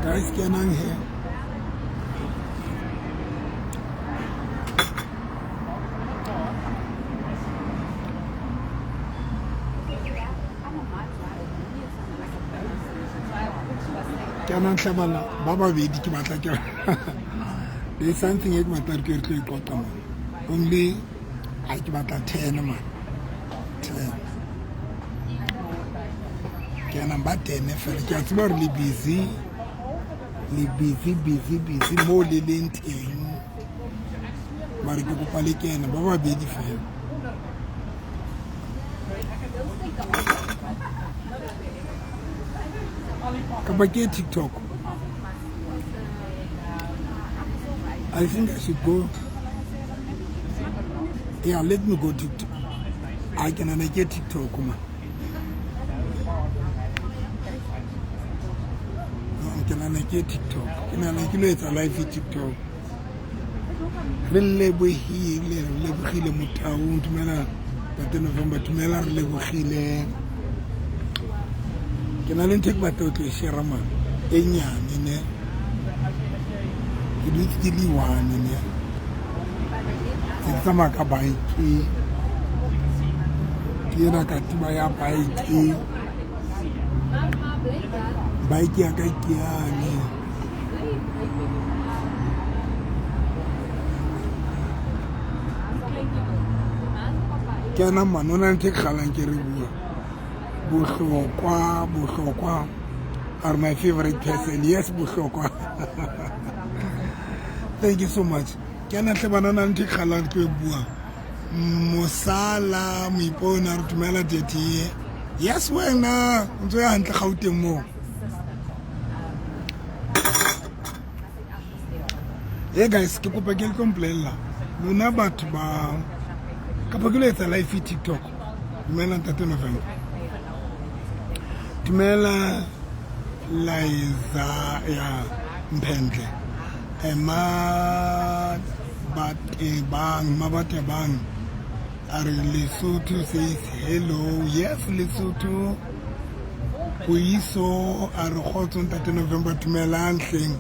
Guys, kenang he. Kenang hle bana ba babedi ke batla ke there's something e ke batla re ke re tlo e qoqa mo. Only ha ke batla 10 man. 10. Kenang ba 10 fela ke a tseba hore le busy. Le busy busy busy mo le leng teng. Mare ke kopa le kene ba babedi fela. Kapa ke TikTok. I think I should go. Yeah, let me go TikTok. I can get TikTok man. Ke nahana ke TikTok. Ke nahana ke lo etsa live TikTok. Re lebohile, re lebogile Motaung, dumela Tate November, dumela re lebogile. Ke na le ntho e ke batla ho tlo e share man, e nyane ne. Ke dutse ke le one ne. Se ke tsamaya ka bike. Ke ena katiba ya bike. Bike ya ka ke yane. Kena man, o na le ntho e ke kgalang ke re bua. Bohlokwa, bohlokwa are my favorite person. Yes, bohlokwa. Thank you so much. Ke na hle bana na ntho e kgalang ke bua. Mosala moipona re dumela daddy. Yes wena, o ntse o ya hantle Gauteng moo. Hey guys, ke kopa ke le tlo mpolella. Lona batho ba kapa ke lo etsa live TikTok. Dumela Ntate November. Dumela Liza ya Mphendle. Ema Batebang, Mabatebang. A re Lesotho says hello. Yes, Lesotho. Poiso a re kgotso Ntate November dumelang hleng.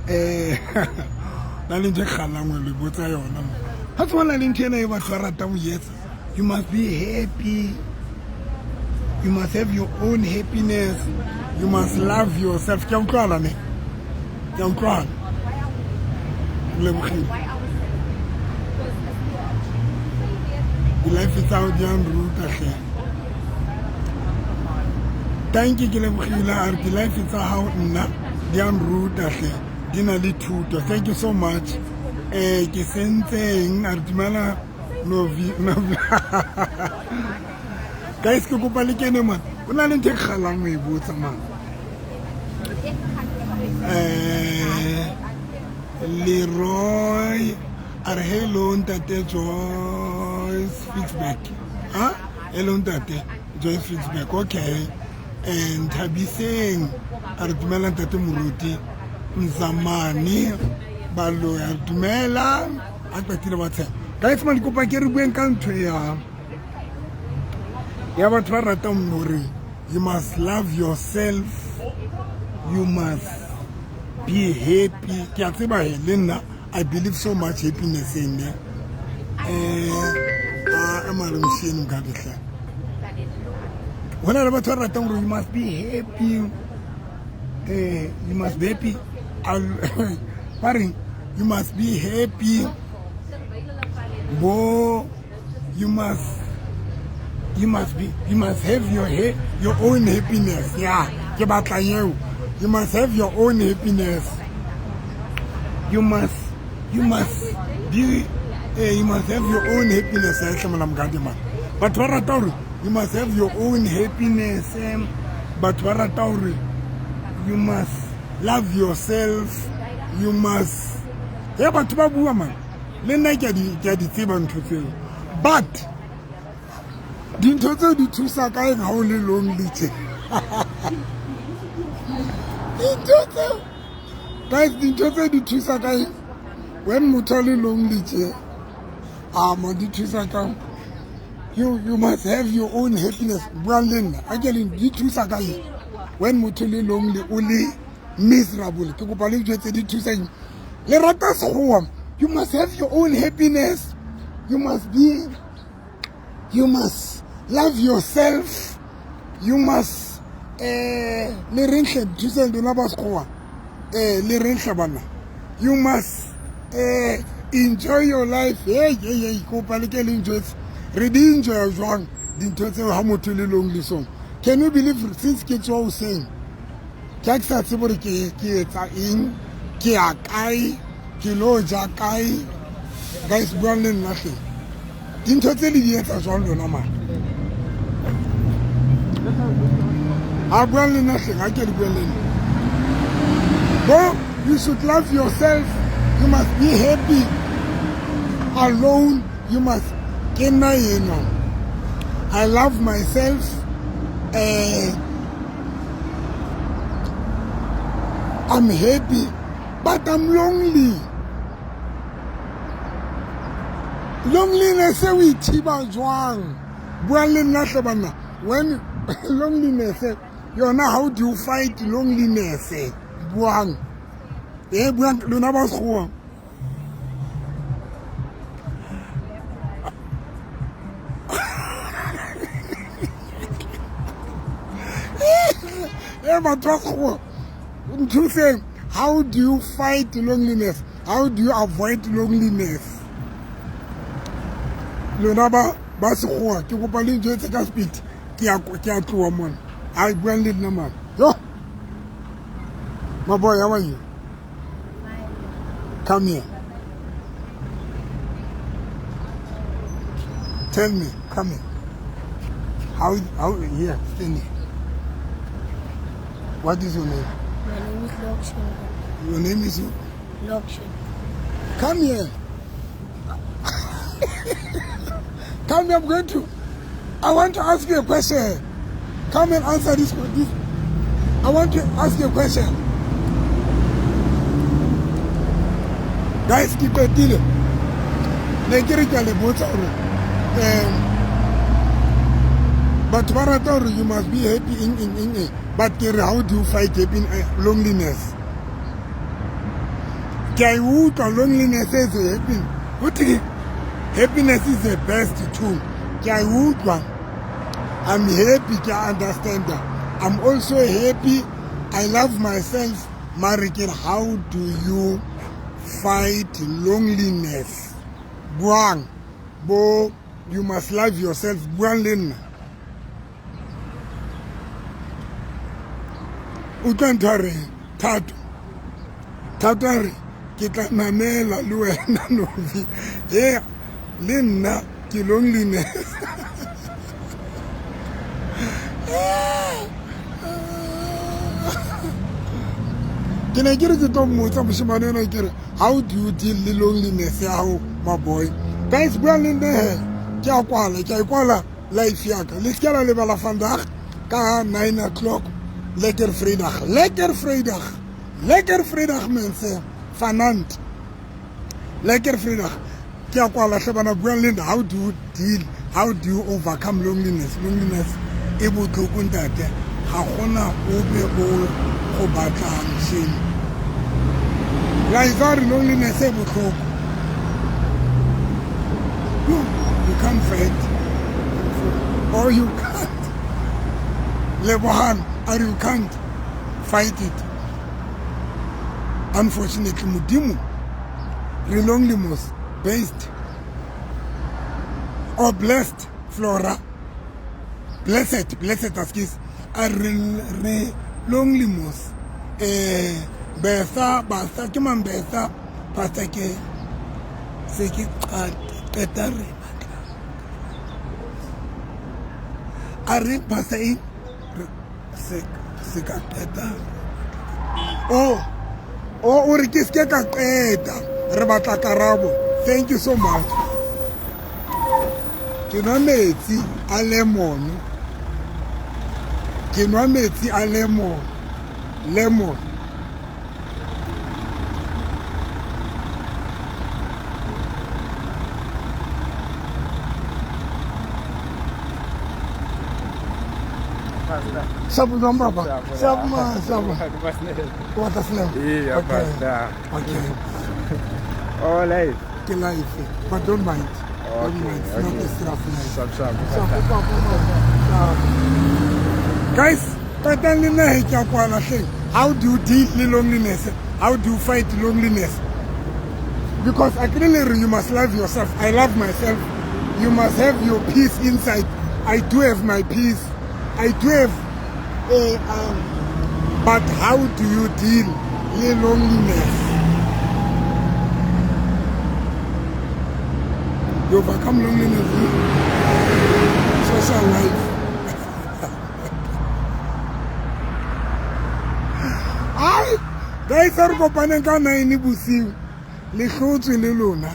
Eh na le ntho e kgalang le botsa yona mo. Ha tswana le ntho ena e batho ba ratang ho etsa. You must be happy. You must have your own happiness. You must love yourself. Ke a utlwala ne. Ke a utlwala. Lebogile. Di-life tsa hao di a nruta hle. Thank you ke lebogile a re di-life tsa hao nna di a nruta hle. Di na le thuto. Thank you so much. Eh ke sentseng a re dumela Novi Novi. Guys ke kopa le kene man. O na le ntho e kgalang o e botsa man. Eh Leroy a re hello ntate Joyce Fitzberg. Ha? Hello ntate Joyce Fitzberg. Okay. And Thabiseng a re dumela ntate Moruti Mzamani Balo a re dumela a qetile ba tshepa. Guys man kopa ke re bueng ka ntho ya ya batho ba ratang hore you must love yourself, you must be happy. Ke a tseba he le nna I believe so much happiness in ne. Eh a mare moshene nka ke hle. Ho na le batho ba ratang hore you must be happy. Eh you must be happy. Ba reng you must be happy. Bo you must be you must have your your own happiness. Yeah, ke batla eo. You must have your own happiness. You must be you must have your own happiness. Eh hle mona man. Batho ba rata hore you must have your own happiness. Batho ba rata hore you must love yourself. You must he batho ba bua man. Le nna ke a di tseba ntho tseo. But dintho tseo di thusa ka eng ha o le lonely tje? Dintho tseo guys, dintho tseo di thusa ka eng when motho a le lonely tje? A mo di thusa ka You must have your own happiness. Buang le nna, a ke le di thusa ka eng? When motho le lonely, o le miserable, ke kopa le jwetse di thusa eng? Le rata sekgowa. You must have your own happiness. You must love yourself. You must le reng hle, thuseng lona ba sekgowa, le reng hle banna? You must enjoy your life. Hey, hey, hey, kopa le ke le njwetse, re di enjoya jwang dintho tseo ha motho le lonely? So can you believe, since ke tswa hoseng, ke ha ke sa tsebe hore ke etsa eng, ke ya kae, ke lo ja kae? Guys, buang le nna hle, dintho tse le di etsa jwang lona mara? Ha buang le nna hle, ha ke le buang le nna. Bo, you should love yourself. You must be happy alone. You must, ke nna enwa, I love myself. I'm happy, but I'm lonely. Loneliness e o ithiba jwang? Buang le nna hle banna. When loneliness yona, how do you fight loneliness? Buang, e buang lona ba sekgowa. E batho ba sekgowa, nthuseng. How do you fight loneliness? How do you avoid loneliness? Lona ba sekgowa, ke kopa le njwetse ka speed, ke a tloha mona. A buang le nna mane. Yo, my boy, how are you? Come here, tell me. Come here. How here, stand here. What is your name? My name is Lokshin. Your name is who? Lokshin. Come here. Come here, I want to ask you a question. Come and answer this. I want to ask you a question. Guys, ke qetile. Ne ke re ke a le botsa hore batho ba rata hore you must be happy in, but ke re, how do you fight happy loneliness? Ke a e utlwa, loneliness is a happy. Ho thwe happiness is the best too. Ke a e utlwa. I'm happy, ke a understand. I'm also happy. I love myself. Mare ke re, how do you fight loneliness? Buang. Bo, you must love yourself. Buang le nna. Utlwa ntho a reng Thato. Thato a re ke tla namela le wena Novi. He le nna ke loneliness. Ke ne ke re ke tlo mmotsa moshemane ena, ke re, how do you deal le loneliness ya hao, my boy? Guys, buang le nna he. Ke a kwala, ke a e kwala life ya ka. Le se ke la lebala, vandag ka 9 o'clock. Lekker Vrydag, lekker Vrydag, lekker Vrydag mense. Vanaand, lekker Vrydag. Ke a kwala hle bana. Buang le nna. How do you deal, how do you overcome loneliness? Loneliness e botlhoko ntate, ga gona ope o go batlang shame. Liza re loneliness e botlhoko. No, you can't fight or you can't. Lebohang or you can't fight it, unfortunately. Modimo, re lonely mos. Based or blessed, Flora, blessed, blessed askis a re lonely mos. Betha Batha, ke mang Betha? Pastor, ke se ke qeta, re batla a re pastor eng? Se ka qeta. Oh, o re ke se ka qeta, re batla karabo. Thank you so much. Ke nwa metsi a lemon, ke nwa metsi a lemon, lemon. Pastor. Sharp jwang papa? Sharp, Sharp yeah. man, sharp. O batla slam? Yeah, Okay. Pastor. Okay. Oh, life. Ke life. But don't mind. Don't Okay, mind. It's not okay. a straf life. Sharp, sharp. Sharp, papa, papa. Sharp. Guys, qetang le nna he ke a kwala hleng. How do you deal le loneliness? How do you fight loneliness? Because I clearly you must love yourself. I love myself. You must have your peace inside. I do have my peace. I do have but how do you deal with loneliness? You overcome loneliness with social life. Ai, guys, a re kopaneng ka 9 bosiu. Le hlotswe le lona.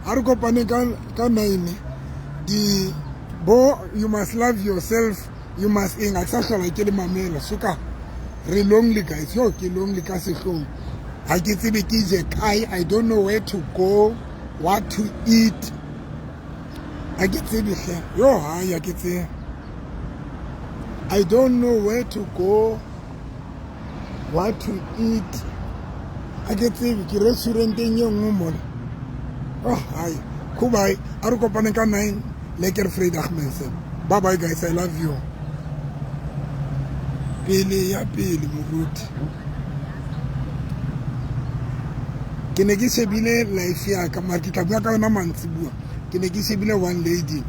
A re kopaneng ka 9. Di bo you must love yourself. You must eng a ke sa hlola ke le mamela. Suka re lonely guys. Yo ke lonely ka sehlong. Ha ke tsebe ke je kae. I don't know where to go, what to eat. Ha ke tsebe hle. Yo ha ya ke tsebe. I don't know where to go, what to eat. Ha ke tsebe ke restauranteng e nngwe mona. Oh hi. Goodbye. A re kopane ka 9. Lekker Vrydag mense. Bye bye guys, I love you. Pele ya pele moruti. Ke ne ke shebile life ya ka mara ke tla bua ka yona mantsibuya. Ke ne ke shebile one lady.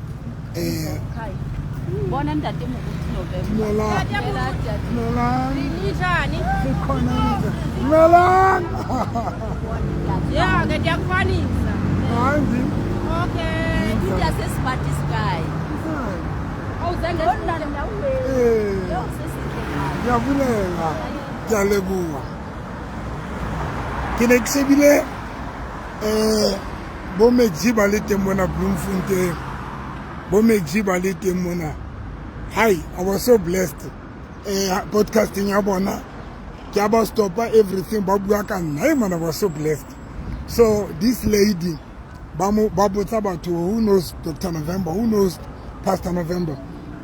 Bona ntate Moruti November. Dumelang. Dumela ntate. Dumelang. Ninjani? Sikhona nje. Dumelang. Ya, ke ndiyakufanisa. Hayi ndim. Okay. Moruti ya se smart sky. Awuzange Eh. Yo se setle kae. Ke a bulela. Ke a leboha. Ke ne ke shebile bo Meggie ba le teng mona Bloemfontein. Bo Meggie ba le teng mona. Hi, I was so blessed. Podcasting ya bona ke a ba stopa everything ba bua ka nna. Hey man, I was so blessed. So this lady ba mo ba botsa batho who knows Dr. November, who knows Pastor November.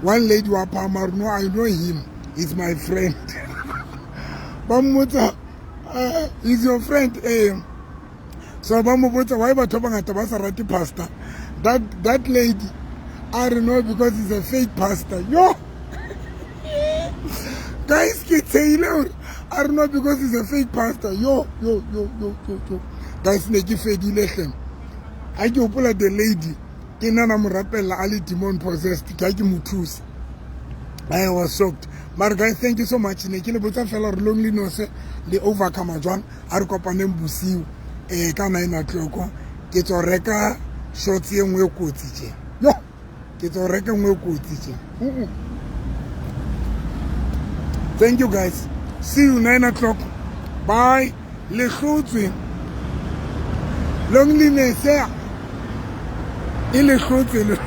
One lady wa phahama no, I know him. He's my friend. Ba mmotsa, he's your friend. So ba mo botsa why batho ba bangata ba sa rate pastor. That lady, I don't know because he's a fake pastor. Yo! Guys, ke tsheile hore I don't know because he's a fake pastor. Yo, yo, yo, yo, yo, yo. Guys, ne ke fedile hle. Ha ke hopola the lady, ke nna na mo rapella a le demon possessed, ke ha ke mo thusa. I was shocked. Mara guys, thank you so much. Ne ke le botsa fela hore loneliness le overcome jwang. A re kopaneng bosiu ka 9 o'clock. Ke tswa reka shorts e nngwe e kotsi tje. Yo, ke tswa reka nngwe e kotsi tje. Thank you guys. See you 9 o'clock. Bye. Le hlotswe. Loneliness e le hlotswe le.